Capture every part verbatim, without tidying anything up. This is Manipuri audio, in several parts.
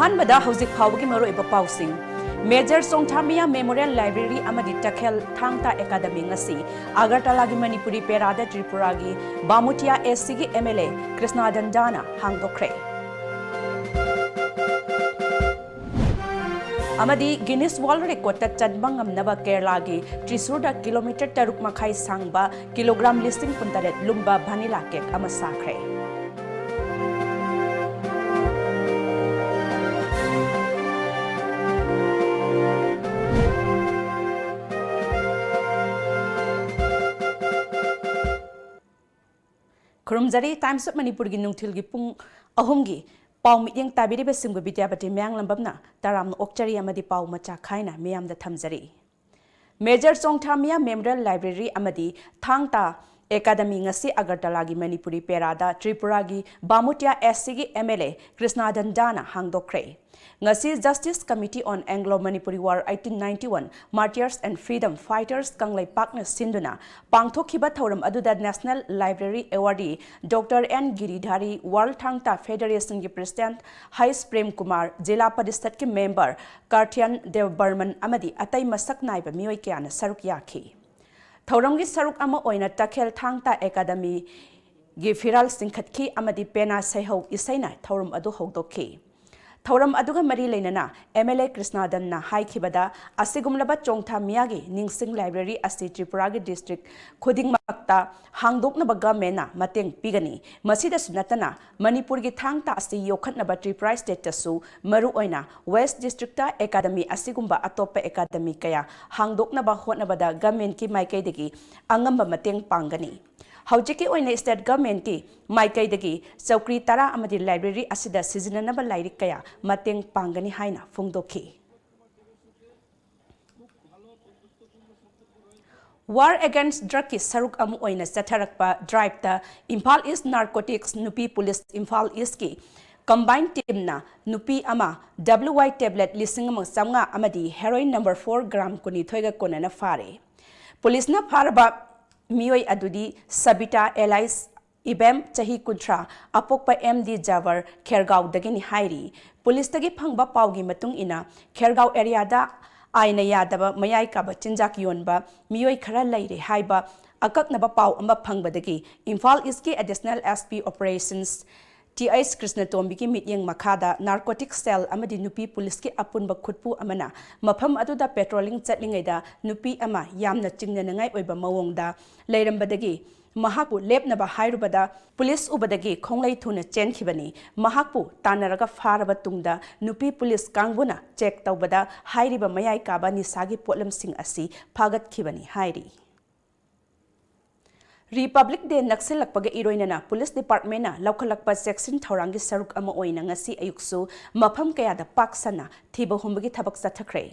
ꯑꯍꯥꯟꯕꯗ ꯍꯧꯖꯤꯛ ꯐꯥꯎꯕꯒꯤ ꯃꯔꯨꯑꯣꯏꯕ ꯄꯥꯎꯁꯤꯡ꯫ ꯃꯦꯖꯔ ꯆꯣꯡꯊꯥꯃꯤꯌꯥ ꯃꯦꯃꯣꯔꯤꯌꯦꯜ ꯂꯥꯏꯕ꯭ꯔꯦꯔꯤ ꯑꯃꯗꯤ ꯇꯈꯦꯜ ꯊꯥꯡ ꯇꯥ ꯑꯦꯀꯥꯗꯃꯤ ꯉꯁꯤ ꯑꯒꯔꯇꯂꯥꯒꯤ ꯃꯅꯤꯄꯨꯔꯤ ꯄꯦꯔꯥꯗ ꯇ꯭ꯔꯤꯄꯨꯔꯥꯒꯤ ꯕꯥꯃꯨꯇꯤꯌꯥ ꯑꯦꯁ ꯁꯤꯒꯤ ꯑꯦꯝ ꯑꯦꯜ ꯑꯦ ꯀ꯭ꯔꯤꯁꯅꯥ ꯗꯟꯗꯥꯅ ꯍꯥꯡꯗꯣꯛꯈ꯭ꯔꯦ꯫ ꯑꯃꯗꯤ ꯒꯤꯅꯤꯁ ꯋꯥꯔꯜꯗ ꯔꯦꯀꯣꯔꯗꯇ ꯆꯟꯕ ꯉꯝꯅꯕ ꯀꯦꯔꯂꯥꯒꯤ ꯇ꯭ꯔꯤꯁꯨꯔꯗ ꯀꯤꯂꯣꯃꯤꯇꯔ ꯇꯔꯨꯛ ꯃꯈꯥꯏ ꯁꯥꯡꯕ ꯀꯤꯂꯣꯒ꯭ꯔꯥꯝ ꯂꯤꯁꯤꯡ ꯀꯨꯟꯇꯔꯦꯠ ꯂꯨꯝꯕ ꯚꯅꯤꯂꯥ ꯀꯦꯛ ꯑꯃ ꯁꯥꯈ꯭ꯔꯦ꯫ ꯈꯨꯔꯨꯝꯖꯔꯤ꯫ Times of ꯃꯅꯤꯄꯨꯔꯒꯤ ꯅꯨꯡꯊꯤꯜꯒꯤ ꯄꯨꯡ ꯑꯍꯨꯝꯒꯤ ꯄꯥꯎ ꯃꯤꯠꯌꯦꯡ ꯇꯥꯕꯤꯔꯤꯕꯁꯤꯡꯕꯨ ꯕꯤꯗ꯭ꯌꯥꯄꯇꯤ ꯃꯌꯥꯡꯂꯝꯕꯝꯅ ꯇꯔꯥꯝꯅ ꯑꯣꯛꯆꯔꯤ ꯑꯃꯗꯤ ꯄꯥꯎ ꯃꯆꯥ ꯈꯥꯏꯅ ꯃꯤꯌꯥꯝꯗ ꯊꯝꯖꯔꯤ꯫ ꯃꯦꯖꯔ ꯆꯣꯡꯊꯥꯃꯤꯌꯥ ꯃꯦꯃꯣꯔꯤꯌꯦꯜ ꯂꯥꯏꯕ꯭ꯔꯦꯔꯤ ꯑꯃꯗꯤ ꯊꯥꯡ ꯇꯥ ꯑꯦꯀꯥꯗꯃꯤ ꯉꯁꯤ ꯑꯒꯔꯇꯂꯥꯒꯤ ꯃꯅꯤꯄꯨꯔꯤ ꯄꯦꯔꯥꯗ ꯇ꯭ꯔꯤꯄꯨꯔꯥꯒꯤ ꯕꯥꯃꯨꯇꯤꯌꯥ ꯑꯦꯁ ꯁꯤꯒꯤ ꯑꯦꯝ ꯑꯦꯜ ꯑꯦ ꯀ꯭ꯔꯤꯁꯅꯥ ꯗꯟꯗꯥꯅ ꯍꯥꯡꯗꯣꯛꯈ꯭ꯔꯦ꯫ ꯉꯁꯤ Justice Committee on Anglo Manipuri War eighteen ninety-one Martyrs and Freedom Fighters ꯀꯪꯂꯩꯄꯥꯛꯅ ꯁꯤꯟꯗꯨꯅ ꯄꯥꯡꯊꯣꯛꯈꯤꯕ ꯊꯧꯔꯝ ꯑꯗꯨꯗ National Library Awardee Doctor N ꯒꯤꯔꯤꯙꯥꯔꯤ, World ꯊꯥꯡ ꯇꯥ Federationꯒꯤ President ꯍꯩꯁ ꯄ꯭ꯔꯦꯝ ꯀꯨꯃꯥꯔ, ꯖꯤꯂꯥ ꯄꯔꯤꯁꯠꯀꯤ member ꯀꯥꯔꯊꯤꯌꯥꯟ ꯗꯦꯕꯕꯔꯃꯟ ꯑꯃꯗꯤ ꯑꯇꯩ ꯃꯁꯛ ꯅꯥꯏꯕ ꯃꯤꯑꯣꯏ ꯀꯌꯥꯅ ꯁꯔꯨꯛ ꯌꯥꯈꯤ꯫ ꯊꯧꯔꯝꯒꯤ ꯁꯔꯨꯛ ꯑꯃ ꯑꯣꯏꯅ ꯇꯈꯦꯜ ꯊꯥꯡ ꯇꯥ ꯑꯦꯀꯥꯗꯃꯤꯒꯤ ꯐꯤꯔꯥꯜ ꯆꯤꯡꯈꯠꯈꯤ ꯑꯃꯗꯤ ꯄꯦꯅꯥ ꯁꯩꯍꯧ ꯏꯁꯩꯅ ꯊꯧꯔꯝ ꯑꯗꯨ ꯍꯧꯗꯣꯛꯈꯤ꯫ ꯊꯧꯔꯝ ꯑꯗꯨꯒ ꯃꯔꯤ ꯂꯩꯅꯅ ꯑꯦꯝ ꯑꯦꯜ ꯑꯦ ꯀ꯭ꯔꯤꯁꯅꯥꯗꯟꯅ ꯍꯥꯏꯈꯤꯕꯗ, ꯑꯁꯤꯒꯨꯝꯂꯕ ꯆꯣꯡꯊꯥ ꯃꯤꯌꯥꯒꯤ ꯅꯤꯡꯁꯤꯡ library ꯑꯁꯤ ꯇ꯭ꯔꯤꯄꯨꯔꯥꯒꯤ district ꯈꯨꯗꯤꯡꯃꯛꯇ ꯍꯥꯡꯗꯣꯛꯅꯕ governmentꯅ ꯃꯇꯦꯡ ꯄꯤꯒꯅꯤ꯫ ꯃꯁꯤꯗꯁꯨ ꯅꯠꯇꯅ ꯃꯅꯤꯄꯨꯔꯒꯤ ꯊꯥꯡ ꯇꯥ ꯑꯁꯤ ꯌꯣꯛꯈꯠꯅꯕ ꯇ꯭ꯔꯤꯄꯨꯔꯥ stateꯇꯁꯨ ꯃꯔꯨ ꯑꯣꯏꯅ West districtꯇ ꯑꯦꯀꯥꯗꯃꯤ ꯑꯁꯤꯒꯨꯝꯕ ꯑꯇꯣꯞꯄ ꯑꯦꯀꯥꯗꯃꯤ ꯀꯌꯥ ꯍꯥꯡꯗꯣꯛꯅꯕ ꯍꯣꯠꯅꯕꯗ governmentꯀꯤ ꯃꯥꯏꯀꯩꯗꯒꯤ ꯑꯉꯝꯕ ꯃꯇꯦꯡ ꯄꯥꯡꯒꯅꯤ꯫ ꯍꯧꯖꯤꯛꯀꯤ ꯑꯣꯏꯅ state governmentꯀꯤ ꯃꯥꯏꯀꯩꯗꯒꯤ ꯆꯧꯀ꯭ꯔꯤ ꯇꯔꯥ ꯑꯃꯗꯤ library ꯑꯁꯤꯗ ꯁꯤꯖꯤꯟꯅꯅꯕ ꯂꯥꯏꯔꯤꯛ ꯀꯌꯥ ꯃꯇꯦꯡ ꯄꯥꯡꯒꯅꯤ ꯍꯥꯏꯅ ꯐꯣꯡꯗꯣꯛꯈꯤ꯫ War Against Drugꯀꯤ ꯁꯔꯨꯛ ꯑꯃ ꯑꯣꯏꯅ ꯆꯠꯊꯔꯛꯄ driveꯇ ꯏꯝꯐꯥꯜ East Narcotics ꯅꯨꯄꯤ police ꯏꯝꯐꯥꯜ Eastꯀꯤ combined teamꯅ ꯅꯨꯄꯤ ꯑꯃ W Y tablet ꯂꯤꯁꯤꯡ ꯑꯃ ꯆꯥꯝꯃꯉꯥ ꯑꯃꯗꯤ heroin number four gram ꯀꯨꯟꯅꯤꯊꯣꯏꯒ ꯀꯣꯟꯅꯅ ꯐꯥꯔꯦ꯫ Policeꯅ ꯐꯥꯔꯕ ꯃꯤꯑꯣꯏ ꯑꯗꯨꯗꯤ ꯁꯕꯤꯇꯥ alias ꯏꯕꯦꯝ, ꯆꯍꯤ ꯀꯨꯟꯊ꯭ꯔꯥ, ꯑꯄꯣꯛꯄ ꯑꯦꯝ ꯗꯤ ꯖꯥꯕꯔ, ꯈꯦꯔꯒꯥꯎꯗꯒꯤꯅꯤ ꯍꯥꯏꯔꯤ꯫ ꯄꯨꯂꯤꯁꯇꯒꯤ ꯐꯪꯕ ꯄꯥꯎꯒꯤ ꯃꯇꯨꯡ ꯏꯟꯅ, ꯈꯦꯔꯒꯥꯎ ꯑꯦꯔꯤꯌꯥꯗ ꯑꯥꯏꯟꯅ ꯌꯥꯗꯕ ꯃꯌꯥꯏ ꯀꯥꯕ ꯆꯤꯟꯖꯥꯛ ꯌꯣꯟꯕ ꯃꯤꯑꯣꯏ ꯈꯔ ꯂꯩꯔꯦ ꯍꯥꯏꯕ ꯑꯀꯛꯅꯕ ꯄꯥꯎ ꯑꯃ ꯐꯪꯕꯗꯒꯤ ꯏꯝꯐꯥꯜ ꯏꯁꯀꯤ additional S P operations T H ꯀ꯭ꯔꯤꯁꯅꯇꯣꯝꯕꯤꯒꯤ ꯃꯤꯠꯌꯦꯡ ꯃꯈꯥꯗ ꯅꯥꯔꯀꯣꯇꯤꯛ ꯁꯦꯜ ꯑꯃꯗꯤ ꯅꯨꯄꯤ ꯄꯨꯂꯤꯁꯀꯤ ꯑꯄꯨꯟꯕ ꯈꯨꯠꯄꯨ ꯑꯃꯅ ꯃꯐꯝ ꯑꯗꯨꯗ ꯄꯦꯇ꯭ꯔꯣꯂꯤꯡ ꯆꯠꯂꯤꯉꯩꯗ ꯅꯨꯄꯤ ꯑꯃ ꯌꯥꯝꯅ ꯆꯤꯡꯅꯅꯤꯡꯉꯥꯏ ꯑꯣꯏꯕ ꯃꯑꯣꯡꯗ ꯂꯩꯔꯝꯕꯗꯒꯤ ꯃꯍꯥꯛꯄꯨ ꯂꯦꯞꯅꯕ ꯍꯥꯏꯔꯨꯕꯗ ꯄꯨꯂꯤꯁ ꯎꯕꯗꯒꯤ ꯈꯣꯡꯂꯩ ꯊꯨꯅ ꯆꯦꯟꯈꯤꯕꯅꯤ꯫ ꯃꯍꯥꯛꯄꯨ ꯇꯥꯟꯅꯔꯒ ꯐꯥꯔꯕ ꯇꯨꯡꯗ ꯅꯨꯄꯤ ꯄꯨꯂꯤꯁ ꯀꯥꯡꯕꯨꯅ ꯆꯦꯛ ꯇꯧꯕꯗ ꯍꯥꯏꯔꯤꯕ ꯃꯌꯥꯏ ꯀꯥꯕ ꯅꯤꯁꯥꯒꯤ ꯄꯣꯠꯂꯝꯁꯤꯡ ꯑꯁꯤ ꯐꯥꯒꯠꯈꯤꯕꯅꯤ ꯍꯥꯏꯔꯤ꯫ ꯔꯤꯄꯕ꯭ꯂꯤꯛ ꯗꯦ ꯅꯛꯁꯤꯜꯂꯛꯄꯒ ꯏꯔꯣꯏꯅꯅ ꯄꯨꯂꯤꯁ ꯗꯤꯄꯥꯔꯠꯃꯦꯟꯅ ꯂꯧꯈꯠꯂꯛꯄ ꯆꯦꯛꯁꯤꯟ ꯊꯧꯔꯥꯡꯒꯤ ꯁꯔꯨꯛ ꯑꯃ ꯑꯣꯏꯅ ꯉꯁꯤ ꯑꯌꯨꯛꯁꯨ ꯃꯐꯝ ꯀꯌꯥꯗ ꯄꯥꯛ ꯁꯟꯅ ꯊꯤꯕ ꯍꯨꯝꯕꯒꯤ ꯊꯕꯛ ꯆꯠꯊꯈ꯭ꯔꯦ꯫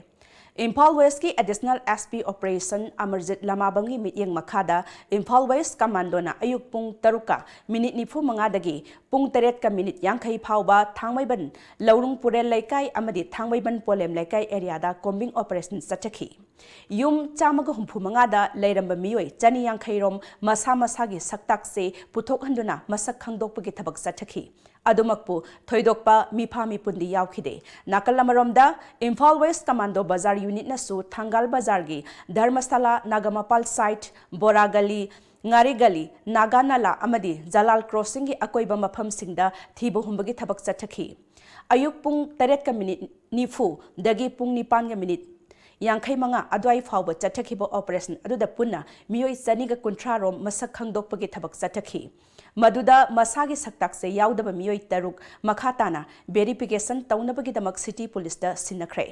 ꯏꯝꯐꯥꯜ ꯋꯦꯁꯀꯤ ꯑꯦꯗꯤꯁꯅꯦꯜ ꯑꯦꯁ ꯄꯤ ꯑꯣꯄꯔꯦꯁꯟ ꯑꯃꯔꯖꯤꯠ ꯂꯃꯥꯕꯝꯒꯤ ꯃꯤꯠꯌꯦꯡ ꯃꯈꯥꯗ ꯏꯝꯐꯥꯜ ꯋꯦꯁ ꯀꯃꯥꯟꯗꯣꯅ ꯑꯌꯨꯛ ꯄꯨꯡ ꯇꯔꯨꯛꯀ ꯃꯤꯅꯤꯠ ꯅꯤꯐꯨ ꯃꯉꯥꯗꯒꯤ ꯄꯨꯡ ꯇꯔꯦꯠꯀ ꯃꯤꯅꯤꯠ ꯌꯥꯡꯈꯩ ꯐꯥꯎꯕ ꯊꯥꯡꯃꯩꯕꯟ ꯂꯧꯔꯨꯡ ꯄꯨꯔꯦꯜ ꯂꯩꯀꯥꯏ ꯑꯃꯗꯤ ꯊꯥꯡꯃꯩꯕꯟ ꯄꯣꯂꯦꯝ ꯂꯩꯀꯥꯏ ꯑꯦꯔꯤꯌꯥꯗ ꯀꯣꯝꯕꯤꯡ ꯑꯣꯄꯔꯦꯁꯟ ꯆꯠꯊꯈꯤ꯫ ꯌꯨꯝ ꯆꯥꯝꯃꯒ ꯍꯨꯝꯐꯨ ꯃꯉꯥꯗ ꯂꯩꯔꯝꯕ ꯃꯤꯑꯣꯏ ꯆꯅꯤ ꯌꯥꯡꯈꯩ ꯔꯣꯝ ꯃꯁꯥ ꯃꯁꯥꯒꯤ ꯁꯛꯇꯥꯛꯁꯦ ꯄꯨꯊꯣꯛꯍꯟꯗꯨꯅ ꯃꯁꯛ ꯈꯪꯗꯣꯛꯄꯒꯤ ꯊꯕꯛ ꯆꯠꯊꯈꯤ꯫ ꯑꯗꯨꯃꯛꯄꯨ ꯊꯣꯏꯗꯣꯛꯄ ꯃꯤꯐꯥ ꯃꯤꯄꯨꯟꯗꯤ ꯌꯥꯎꯈꯤꯗꯦ꯫ ꯅꯥꯀꯜ ꯑꯃꯔꯣꯝꯗ ꯏꯝꯐꯥꯜ ꯋꯦꯁ ꯀꯃꯥꯟꯗꯣ ꯕꯖꯥꯔ ꯌꯨꯅꯤꯠꯅꯁꯨ ꯊꯪꯒꯥꯜ ꯕꯖꯥꯔꯒꯤ ꯙꯔꯃꯁꯥꯂꯥ, ꯅꯥꯒꯥꯃꯄꯥꯜ ꯁꯥꯏꯠ, ꯕꯣꯔꯥ ꯒꯂꯤ, ꯉꯥꯔꯤ ꯒꯂꯤ, ꯅꯥꯒꯥ ꯅꯥꯂꯥ ꯑꯃꯗꯤ ꯖꯂꯥꯜ ꯀ꯭ꯔꯣꯁꯤꯡꯒꯤ ꯑꯀꯣꯏꯕ ꯃꯐꯝꯁꯤꯡꯗ ꯊꯤꯕ ꯍꯨꯝꯕꯒꯤ ꯊꯕꯛ ꯆꯠꯊꯈꯤ꯫ ꯑꯌꯨꯛ ꯄꯨꯡ ꯇꯔꯦꯠꯀ ꯃꯤꯅꯤꯠ ꯅꯤꯐꯨꯗꯒꯤ ꯄꯨꯡ ꯅꯤꯄꯥꯟꯒ ꯃꯤꯅꯤꯠ ꯌꯥꯡꯈꯩ ꯃꯉꯥ ꯑꯗꯨꯋꯥꯏ ꯐꯥꯎꯕ ꯆꯠꯊꯈꯤꯕ ꯑꯣꯄꯔꯦꯁꯟ ꯑꯗꯨꯗ ꯄꯨꯟꯅ ꯃꯤꯑꯣꯏ ꯆꯅꯤꯒ ꯀꯨꯟꯊ꯭ꯔꯥ ꯔꯣꯝ ꯃꯁꯛ ꯈꯪꯗꯣꯛꯄꯒꯤ ꯊꯕꯛ ꯆꯠꯊꯈꯤ꯫ ꯃꯗꯨꯗ ꯃꯁꯥꯒꯤ ꯁꯛꯇꯥꯛꯁꯦ ꯌꯥꯎꯗꯕ ꯃꯤꯑꯣꯏ ꯇꯔꯨꯛ ꯃꯈꯥ ꯇꯥꯅ ꯚꯦꯔꯤꯐꯤꯀꯦꯁꯟ ꯇꯧꯅꯕꯒꯤꯗꯃꯛ ꯁꯤꯇꯤ ꯄꯨꯂꯤꯁꯇ ꯁꯤꯟꯅꯈ꯭ꯔꯦ꯫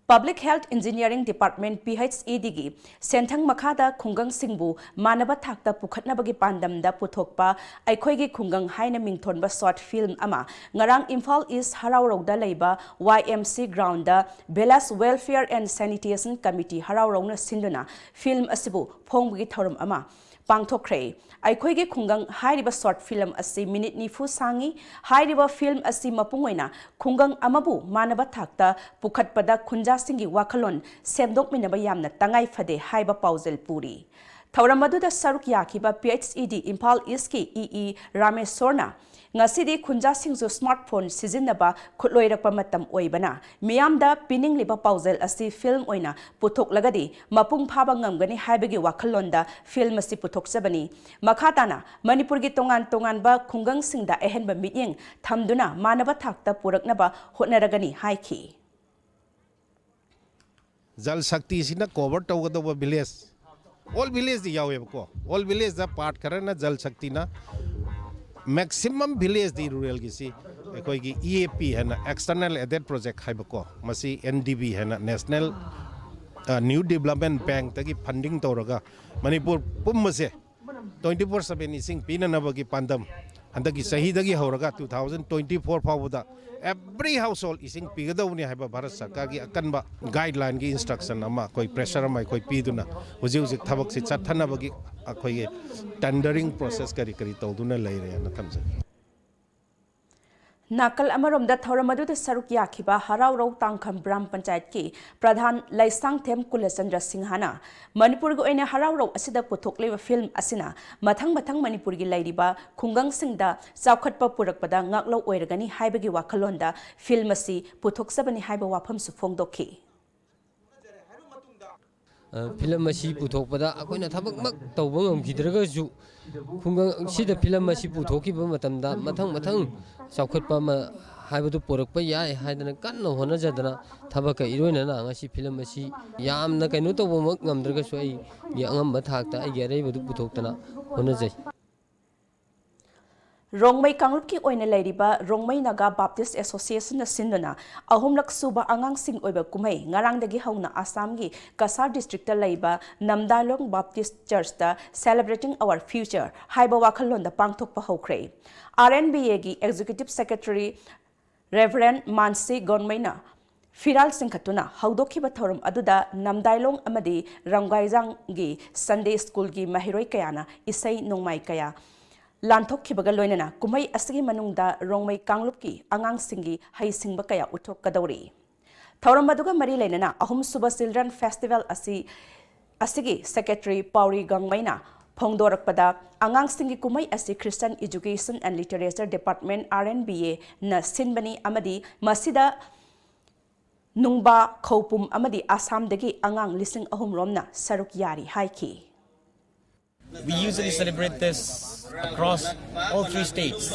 Public health engineering department, P H E ꯗꯤꯒꯤ ꯁꯦꯟꯊꯪ ꯃꯈꯥꯗ ꯈꯨꯡꯒꯪꯁꯤꯡꯕꯨ ꯃꯥꯟꯅꯕ ꯊꯥꯛꯇ ꯄꯨꯈꯠꯅꯕꯒꯤ ꯄꯥꯟꯗꯝꯗ ꯄꯨꯊꯣꯛꯄ ꯑꯩꯈꯣꯏꯒꯤ ꯈꯨꯡꯒꯪ ꯍꯥꯏꯅ ꯃꯤꯡꯊꯣꯟꯕ ꯁꯣꯔꯠ ꯐꯤꯜꯝ ꯑꯃ ꯉꯔꯥꯡ ꯏꯝꯐꯥꯜ ꯏꯁ ꯍꯔꯥꯎꯔꯧꯗ ꯂꯩꯕ Y M C ground Village Welfare and Sanitation Committee ꯍꯔꯥꯎꯔꯧꯅ ꯁꯤꯟꯗꯨꯅ ꯐꯤꯜꯝ ꯑꯁꯤꯕꯨ ꯐꯣꯡꯕꯒꯤ ꯊꯧꯔꯝ ꯑꯃ ꯄꯥꯡꯊꯣꯛꯈ꯭ꯔꯦ꯫ ꯑꯩꯈꯣꯏꯒꯤ ꯈꯨꯡꯒꯪ ꯍꯥꯏꯔꯤꯕ ꯁꯣꯔꯠ ꯐꯤꯂꯝ ꯑꯁꯤ ꯃꯤꯅꯤꯠ ꯅꯤꯐꯨ ꯁꯥꯡꯏ꯫ ꯍꯥꯏꯔꯤꯕ ꯐꯤꯂꯝ ꯑꯁꯤ ꯃꯄꯨꯡ ꯑꯣꯏꯅ ꯈꯨꯡꯒꯪ ꯑꯃꯕꯨ ꯃꯥꯟꯅꯕ ꯊꯥꯛꯇ ꯄꯨꯈꯠꯄꯗ ꯈꯨꯟꯖꯥꯁꯤꯡꯒꯤ ꯋꯥꯈꯜꯂꯣꯟ ꯁꯦꯝꯗꯣꯛꯃꯤꯟꯅꯕ ꯌꯥꯝꯅ ꯇꯉꯥꯏ ꯐꯗꯦ ꯍꯥꯏꯕ ꯄꯥꯎꯖꯦꯜ ꯄꯨꯔꯤ꯫ ꯊꯧꯔꯝ ꯑꯗꯨꯗ ꯁꯔꯨꯛ ꯌꯥꯈꯤꯕ ꯄꯤ ꯑꯩꯆ ꯏ ꯗꯤ ꯏꯝꯐꯥꯜ ꯏꯁꯀꯤ ꯏ ꯏ ꯔꯥꯃꯦꯁꯣꯔꯅ, ꯉꯁꯤꯗꯤ ꯈꯨꯟꯖꯥꯁꯤꯡꯁꯨ ꯁ꯭ꯃꯥꯔꯠꯐꯣꯟ ꯁꯤꯖꯤꯟꯅꯕ ꯈꯨꯠꯂꯣꯏꯔꯛꯄ ꯃꯇꯝ ꯑꯣꯏꯕꯅ, ꯃꯤꯌꯥꯝꯗ ꯄꯤꯅꯤꯡꯂꯤꯕ ꯄꯥꯎꯖꯦꯜ ꯑꯁꯤ ꯐꯤꯜꯝ ꯑꯣꯏꯅ ꯄꯨꯊꯣꯛꯂꯒꯗꯤ ꯃꯄꯨꯡ ꯐꯥꯕ ꯉꯝꯒꯅꯤ ꯍꯥꯏꯕꯒꯤ ꯋꯥꯈꯜꯂꯣꯟꯗ ꯐꯤꯜꯝ ꯑꯁꯤ ꯄꯨꯊꯣꯛꯆꯕꯅꯤ꯫ ꯃꯈꯥ ꯇꯥꯅ ꯃꯅꯤꯄꯨꯔꯒꯤ ꯇꯣꯉꯥꯟ ꯇꯣꯉꯥꯟꯕ ꯈꯨꯡꯒꯪꯁꯤꯡꯗ ꯑꯍꯦꯟꯕ ꯃꯤꯠꯌꯦꯡ ꯊꯝꯗꯨꯅ ꯃꯥꯟꯅꯕ ꯊꯥꯛꯇ ꯄꯨꯔꯛꯅꯕ ꯍꯣꯠꯅꯔꯒꯅꯤ ꯍꯥꯏꯈꯤ꯫ ꯖꯜ ꯁꯛꯇꯤꯁꯤꯅ ꯀꯣꯚꯔ ꯇꯧꯒꯗꯧꯕ ꯚꯤꯂꯦꯖ, ꯑꯣꯜ ꯚꯤꯂꯦꯖꯇꯤ ꯌꯥꯎꯋꯦꯕꯀꯣ, ꯑꯣꯜ ꯚꯤꯂꯦꯖꯇ ꯄꯥꯔꯠ ꯈꯔꯅ ꯖꯜ ꯁꯛꯇꯤꯅ, ꯃꯦꯛꯁꯤꯃꯝ ꯚꯤꯂꯦꯖꯇꯤ ꯔꯨꯔꯦꯜꯒꯤꯁꯤ ꯑꯩꯈꯣꯏꯒꯤ ꯏ ꯑꯦ ꯄꯤ ꯍꯥꯏꯅ, ꯑꯦꯛꯁꯇꯔꯅꯦꯜ ꯑꯦꯗꯦꯠ ꯄ꯭ꯔꯣꯖꯦꯛ ꯍꯥꯏꯕꯀꯣ, ꯃꯁꯤ ꯑꯦꯟ ꯗꯤ ꯕꯤ ꯍꯥꯏꯅ, ꯅꯦꯁꯅꯦꯜ ꯅ꯭ꯌꯨ ꯗꯤꯕꯂꯞꯃꯦꯟ ꯕꯦꯡꯛꯇꯒꯤ ꯐꯟꯗꯤꯡ ꯇꯧꯔꯒ ꯃꯅꯤꯄꯨꯔ ꯄꯨꯝꯕꯁꯦ ꯇ꯭ꯋꯦꯟꯇꯤ ꯐꯣꯔ ꯁꯕꯦꯟ ꯏꯁꯤꯡ ꯄꯤꯅꯅꯕꯒꯤ ꯄꯥꯟꯗꯝ ꯍꯟꯗꯛꯀꯤ ꯆꯍꯤꯗꯒꯤ ꯍꯧꯔꯒ ꯇꯨ ꯊꯥꯎꯖꯟ ꯇ꯭ꯋꯦꯟꯇꯤ ꯐꯣꯔ ꯐꯥꯎꯕꯗ ꯑꯦꯚ꯭ꯔꯤ ꯍꯥꯎꯁꯍꯣꯜ ꯏꯁꯤꯡ ꯄꯤꯒꯗꯧꯕꯅꯤ ꯍꯥꯏꯕ ꯚꯥꯔꯠ ꯁꯔꯀꯥꯔꯒꯤ ꯑꯀꯟꯕ ꯒꯥꯏꯗꯂꯥꯏꯟꯒꯤ ꯏꯟꯁꯇ꯭ꯔꯛꯁꯟ ꯑꯃ, ꯑꯩꯈꯣꯏ ꯄ꯭ꯔꯦꯁꯔ ꯑꯃ ꯑꯩꯈꯣꯏ ꯄꯤꯗꯨꯅ ꯍꯧꯖꯤꯛ ꯍꯧꯖꯤꯛ ꯊꯕꯛꯁꯤ ꯆꯠꯊꯅꯕꯒꯤ ꯑꯩꯈꯣꯏꯒꯤ ꯇꯦꯟꯗꯔꯤꯡ ꯄ꯭ꯔꯣꯁꯦꯁ ꯀꯔꯤ ꯀꯔꯤ ꯇꯧꯗꯨꯅ ꯂꯩꯔꯦꯅ ꯊꯝꯖꯒꯦ꯫ ꯅꯥꯀꯜ ꯑꯃꯔꯣꯝꯗ ꯊꯧꯔꯝ ꯑꯗꯨꯗ ꯁꯔꯨꯛ ꯌꯥꯈꯤꯕ ꯍꯔꯥꯎꯔꯧ ꯇꯥꯡꯈꯝ ꯒ꯭ꯔꯥꯝ ꯄꯟꯆꯥꯌꯠꯀꯤ ꯄ꯭ꯔꯙꯥꯟ ꯂꯩꯁꯥꯡꯊꯦꯝ ꯀꯨꯂꯆꯟꯗ꯭ꯔ ꯁꯤꯡꯍꯅ ꯃꯅꯤꯄꯨꯔꯒꯤ ꯑꯣꯏꯅ ꯍꯔꯥꯎꯔꯧ ꯑꯁꯤꯗ ꯄꯨꯊꯣꯛꯂꯤꯕ ꯐꯤꯜꯝ ꯑꯁꯤꯅ ꯃꯊꯪ ꯃꯊꯪ ꯃꯅꯤꯄꯨꯔꯒꯤ ꯂꯩꯔꯤꯕ ꯈꯨꯡꯒꯪꯁꯤꯡꯗ ꯆꯥꯎꯈꯠꯄ ꯄꯨꯔꯛꯄꯗ ꯉꯥꯛꯂꯧ ꯑꯣꯏꯔꯒꯅꯤ ꯍꯥꯏꯕꯒꯤ ꯋꯥꯈꯜꯂꯣꯟꯗ ꯐꯤꯜꯝ ꯑꯁꯤ ꯄꯨꯊꯣꯛꯆꯕꯅꯤ ꯍꯥꯏꯕ ꯋꯥꯐꯝꯁꯨ ꯐꯣꯡꯗꯣꯛꯈꯤ꯫ ꯐꯤꯂꯝ ꯑꯁꯤ ꯄꯨꯊꯣꯛꯄꯗ ꯑꯩꯈꯣꯏꯅ ꯊꯕꯛꯃꯛ ꯇꯧꯕ ꯉꯝꯈꯤꯗ꯭ꯔꯒꯁꯨ, ꯈꯨꯡꯒꯪꯁꯤꯗ ꯐꯤꯂꯝ ꯑꯁꯤ ꯄꯨꯊꯣꯛꯈꯤꯕ ꯃꯇꯝꯗ ꯃꯊꯪ ꯃꯊꯪ ꯆꯥꯎꯈꯠꯄ ꯑꯃ ꯍꯥꯏꯕꯗꯨ ꯄꯨꯔꯛꯄ ꯌꯥꯏ ꯍꯥꯏꯗꯅ ꯀꯟꯅ ꯍꯣꯠꯅꯖꯗꯅ, ꯊꯕꯛꯀ ꯏꯔꯣꯏꯅꯅ ꯉꯁꯤ ꯐꯤꯂꯝ ꯑꯁꯤ ꯌꯥꯝꯅ ꯀꯩꯅꯣ ꯇꯧꯕꯃꯛ ꯉꯝꯗ꯭ꯔꯒꯁꯨ, ꯑꯩꯒꯤ ꯑꯉꯝꯕ ꯊꯥꯛꯇ ꯑꯩꯒꯤ ꯑꯔꯩꯕꯗꯨ ꯄꯨꯊꯣꯛꯇꯅ ꯍꯣꯠꯅꯖꯩ꯫ ꯔꯣꯡꯃꯩ ꯀꯥꯡꯂꯨꯞꯀꯤ ꯑꯣꯏꯅ ꯂꯩꯔꯤꯕ ꯔꯣꯡꯃꯩ ꯅꯥꯒꯥ ꯕꯥꯞꯇꯤꯁ ꯑꯦꯁꯣꯁꯤꯌꯦꯁꯟꯅ ꯁꯤꯟꯗꯨꯅ ꯑꯍꯨꯝꯂꯛ ꯁꯨꯕ ꯑꯉꯥꯡꯁꯤꯡ ꯑꯣꯏꯕ ꯀꯨꯝꯍꯩ ꯉꯔꯥꯡꯗꯒꯤ ꯍꯧꯅ ꯑꯁꯥꯝꯒꯤ ꯀꯁꯥꯔ ꯗꯤꯁꯇ꯭ꯔꯤꯛꯇ ꯂꯩꯕ ꯅꯝꯗꯥꯏꯂꯣꯡ ꯕꯥꯞꯇꯤꯁ ꯆꯔꯆꯇ Celebrating Our Future ꯍꯥꯏꯕ ꯋꯥꯈꯜꯂꯣꯟꯗ ꯄꯥꯡꯊꯣꯛꯄ ꯍꯧꯈ꯭ꯔꯦ꯫ ꯑꯥꯔ ꯑꯦꯟ ꯕꯤ ꯑꯦꯒꯤ ꯑꯦꯛꯖꯤꯀ꯭ꯌꯨꯇꯤꯚ ꯁꯦꯀ꯭ꯔꯦꯇꯔꯤ ꯔꯦꯚꯔꯦꯟ ꯃꯥꯟꯁꯤ ꯒꯣꯟꯃꯩꯅ ꯐꯤꯔꯥꯜ ꯆꯤꯡꯈꯠꯇꯨꯅ ꯍꯧꯗꯣꯛꯈꯤꯕ ꯊꯧꯔꯝ ꯑꯗꯨꯗ ꯅꯝꯗꯥꯏꯂꯣꯡ ꯑꯃꯗꯤ ꯔꯝꯒꯥꯏꯖꯥꯡꯒꯤ ꯁꯟꯗꯦ ꯁ꯭ꯀꯨꯜꯒꯤ ꯃꯍꯩꯔꯣꯏ ꯀꯌꯥꯅ ꯏꯁꯩ ꯅꯣꯡꯃꯥꯏ ꯀꯌꯥ ꯂꯥꯟꯊꯣꯛꯈꯤꯕꯒ ꯂꯣꯏꯅꯅ ꯀꯨꯝꯍꯩ ꯑꯁꯤꯒꯤ ꯃꯅꯨꯡꯗ ꯔꯣꯡꯃꯩ ꯀꯥꯡꯂꯨꯞꯀꯤ ꯑꯉꯥꯡꯁꯤꯡꯒꯤ ꯍꯩꯁꯤꯡꯕ ꯀꯌꯥ ꯎꯠꯊꯣꯛꯀꯗꯧꯔꯤ꯫ ꯊꯧꯔꯝ ꯑꯗꯨꯒ ꯃꯔꯤ ꯂꯩꯅꯅ ꯑꯍꯨꯝꯁꯨꯕ ꯆꯤꯜꯗ꯭ꯔꯦꯟ ꯐꯦꯁꯇꯤꯚꯦꯜ ꯑꯁꯤ ꯑꯁꯤꯒꯤ secretary ꯄꯥꯎꯔꯤ ꯒꯥꯡꯃꯩꯅ ꯐꯣꯡꯗꯣꯔꯛꯄꯗ, ꯑꯉꯥꯡꯁꯤꯡꯒꯤ ꯀꯨꯝꯍꯩ ꯑꯁꯤ Christian Education and Literature Department, R N B A ꯅ ꯁꯤꯟꯕꯅꯤ ꯑꯃꯗꯤ ꯃꯁꯤꯗ ꯅꯨꯡꯕꯥ, ꯈꯧꯄꯨꯝ ꯑꯃꯗꯤ ꯑꯁꯥꯝꯗꯒꯤ ꯑꯉꯥꯡ ꯂꯤꯁꯤꯡ ꯑꯍꯨꯝ ꯔꯣꯝꯅ ꯁꯔꯨꯛ ꯌꯥꯔꯤ ꯍꯥꯏꯈꯤ꯫ We usually celebrate this across all three states,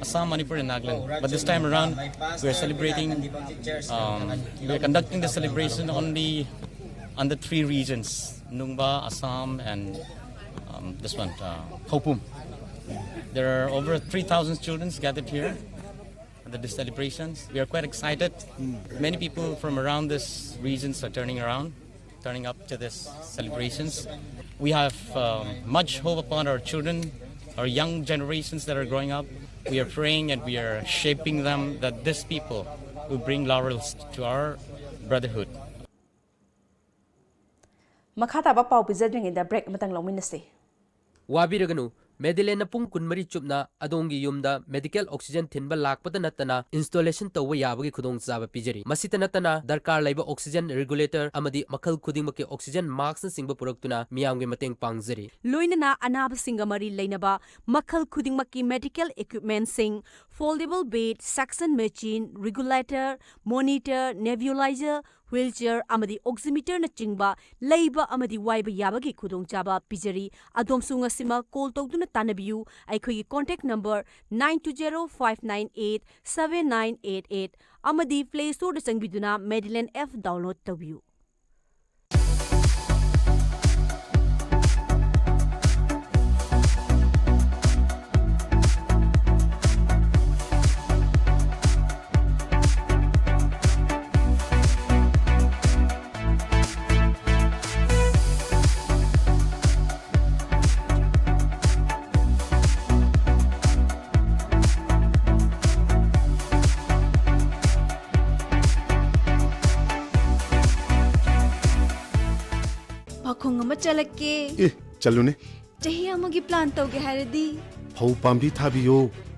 Assam, Manipur, and Nagaland. But this time around, we are celebrating, um, we are conducting the celebration only under three regions, Nungba, Assam, and um, this one, uh, Khopum. There are over three thousand students gathered here at the celebrations. We are quite excited. Many people from around this regions are turning around, turning up to this celebrations. We have um, much hope upon our children, our young generations that are growing up. We are praying and we are shaping them that this people will bring laurels to our brotherhood. ꯃꯈꯥ ꯇꯥꯕ ꯄꯥꯎ ꯄꯤꯖꯗ꯭ꯔꯤꯉꯩꯗ break ꯑꯃꯇꯪ ꯂꯧꯃꯤꯟꯅꯁꯤ꯫ ꯋꯥꯕꯤꯔꯒꯅꯨ, ꯃꯦꯗꯤꯂꯦꯟꯅ ꯄꯨꯡ ꯀꯨꯟꯃꯔꯤ ꯆꯨꯞꯅ ꯑꯗꯣꯝꯒꯤ ꯌꯨꯝꯗ medical oxygen ꯊꯤꯟꯕ ꯂꯥꯛꯄꯗ ꯅꯠꯇꯅ installation ꯇꯧꯕ ꯌꯥꯕꯒꯤ ꯈꯨꯗꯣꯡꯆꯥꯕ ꯄꯤꯖꯔꯤ꯫ ꯃꯁꯤꯇ ꯅꯠꯇꯅ ꯗꯔꯀꯥꯔ ꯂꯩꯕ oxygen regulator ꯑꯃꯗꯤ ꯃꯈꯜ ꯈꯨꯗꯤꯡꯃꯛꯀꯤ oxygen maskꯅꯆꯤꯡꯕ ꯄꯨꯔꯛꯇꯨꯅ ꯃꯤꯌꯥꯝꯒꯤ ꯃꯇꯦꯡ ꯄꯥꯡꯖꯔꯤ꯫ ꯂꯣꯏꯅꯅ ꯑꯅꯥꯕꯁꯤꯡꯒ ꯃꯔꯤ ꯂꯩꯅꯕ ꯃꯈꯜ ꯈꯨꯗꯤꯡꯃꯛꯀꯤ medical equipmentꯁꯤꯡ, foldable bed, suction machine, regulator, monitor, nebulizer, wheelchair ꯑꯃꯗꯤ oximeterꯅꯆꯤꯡꯕ ꯂꯩꯕ ꯑꯃꯗꯤ ꯋꯥꯏꯕ ꯌꯥꯕꯒꯤ ꯈꯨꯗꯣꯡꯆꯥꯕ ꯄꯤꯖꯔꯤ꯫ ꯑꯗꯣꯝꯁꯨ ꯉꯁꯤꯃꯛ call ꯇꯧꯗꯨꯅ ꯇꯥꯟꯅꯕꯤꯌꯨ꯫ ꯑꯩꯈꯣꯏꯒꯤ contact number nine two zero five nine eight seven nine eight eight ꯑꯃꯗꯤ Play Storeꯗ ꯆꯪꯕꯤꯗꯨꯅ Medilane app download ꯇꯧꯕꯤꯌꯨ꯫ ꯄꯥꯈꯣꯡ ꯑꯃ ꯆꯠꯂꯛꯀꯦ꯫ ꯑꯦ, ꯆꯠꯂꯨꯅꯦ꯫ ꯆꯍꯤ ꯑꯃꯒꯤ plan ꯇꯧꯒꯦ ꯍꯥꯏꯔꯗꯤ? ꯐꯧ ꯄꯥꯝꯕꯤ ꯊꯥꯕꯤꯌꯣ꯫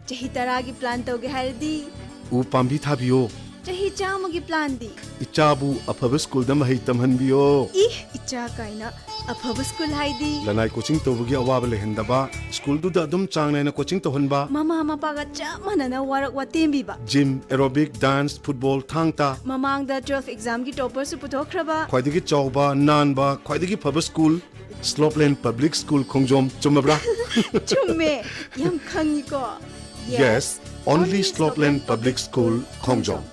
ꯆꯍꯤ ꯇꯔꯥꯒꯤ plan ꯇꯧꯒꯦ ꯍꯥꯏꯔꯗꯤ? ꯎ ꯄꯥꯝꯕꯤ ꯊꯥꯕꯤꯌꯣ꯫ ꯆꯍꯤ ꯆꯥꯝꯃꯒꯤ ꯄ꯭ꯂꯥꯟꯗꯤ? ꯏꯆꯥꯕꯨ ꯑꯐꯕ ꯁ꯭ꯀꯨꯜꯗ ꯃꯍꯩ ꯇꯝꯍꯟꯕꯤꯌꯣ꯫ ꯏ, ꯏꯆꯥ ꯀꯥꯏꯅ꯫ ꯑꯐꯕ ꯁ꯭ꯀꯨꯜ ꯍꯥꯏꯗꯤ? ꯂꯅꯥꯏ ꯀꯣꯆꯤꯡ ꯇꯧꯕꯒꯤ ꯑꯋꯥꯕ ꯂꯩꯍꯟꯗꯕ, ꯁ꯭ꯀꯨꯜꯗꯨꯗ ꯑꯗꯨꯝ ꯆꯥꯡ ꯅꯥꯏꯅ ꯀꯣꯆꯤꯡ ꯇꯧꯍꯟꯕ꯫ ꯃꯃꯥ ꯃꯄꯥꯒ ꯆꯞ ꯃꯥꯟꯅꯅ ꯋꯥꯔꯛ ꯋꯥꯇꯦꯝꯕꯤꯕ꯫ ꯖꯤꯝ, ꯑꯦꯔꯣꯕꯤꯛ, ꯗꯥꯟꯁ, ꯐꯨꯠꯕꯣꯜ, ꯊꯥꯡ ꯇꯥ꯫ ꯃꯃꯥꯡꯗ ꯇꯨꯋꯦꯜꯐ ꯑꯦꯛꯖꯥꯝꯒꯤ ꯇꯣꯄꯔꯁꯨ ꯄꯨꯊꯣꯛꯈ꯭ꯔꯕ꯫ ꯈ꯭ꯋꯥꯏꯗꯒꯤ ꯆꯥꯎꯕ, ꯅꯥꯟꯕ, ꯈ꯭ꯋꯥꯏꯗꯒꯤ ꯐꯕ ꯁ꯭ꯀꯨꯜ, ꯁ꯭ꯂꯣꯞꯂꯦꯟ ꯄꯕ꯭ꯂꯤꯛ ꯁ꯭ꯀꯨꯜ ꯈꯣꯡꯖꯣꯝ꯫ ꯆꯨꯝꯃꯕ꯭ꯔꯥ? ꯆꯨꯝꯃꯦ, ꯌꯥꯝ ꯈꯪꯉꯤꯀꯣ꯫ Yes, only Slopeland Public School, ꯈꯣꯡꯖꯣꯝ꯫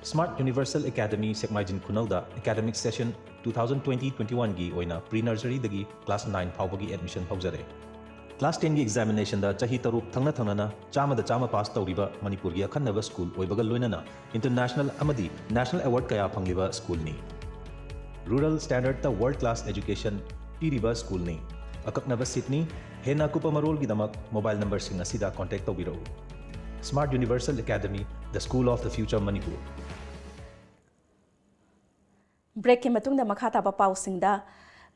Smart Universal Academy ꯁꯦꯛꯃꯥꯏꯖꯤꯡ ꯈꯨꯅꯧꯗ academic session two thousand twenty twenty-one ꯒꯤ ꯑꯣꯏꯅ pre nursery ꯗꯒꯤ class nine ꯐꯥꯎꯕꯒꯤ admission ꯍꯧꯖꯔꯦ꯫ Class ten ꯒꯤ examination ꯗ ꯆꯍꯤ ꯇꯔꯨꯛ ꯊꯪꯅ ꯊꯪꯅꯅ ꯆꯥꯝꯃꯗ ꯆꯥꯝꯃ pass ꯇꯧꯔꯤꯕ ꯃꯅꯤꯄꯨꯔꯒꯤ ꯑꯈꯟꯅꯕ ꯁ꯭ꯀꯨꯜ ꯑꯣꯏꯕꯒ ꯂꯣꯏꯅꯅ international ꯑꯃꯗꯤ national award ꯀꯌꯥ ꯐꯪꯂꯤꯕ ꯁ꯭ꯀꯨꯜꯅꯤ꯫ Rural standard ꯇ world class education ꯄꯤꯔꯤꯕ ꯁ꯭ꯀꯨꯜꯅꯤ꯫ ꯑꯀꯛꯅꯕ seat ꯅꯤ꯫ ꯍꯦꯟꯅ ꯑꯀꯨꯞꯄ ꯃꯔꯣꯜꯒꯤꯗꯃꯛ mobile number ꯁꯤꯡ ꯑꯁꯤꯗ contact ꯇꯧꯕꯤꯔꯛꯎ꯫ Smart Universal Academy, the school of the future Manipur. ꯕ꯭ꯔꯦꯛꯀꯤ ꯃꯇꯨꯡꯗ ꯃꯈꯥ ꯇꯥꯕ ꯄꯥꯎꯁꯤꯡꯗ,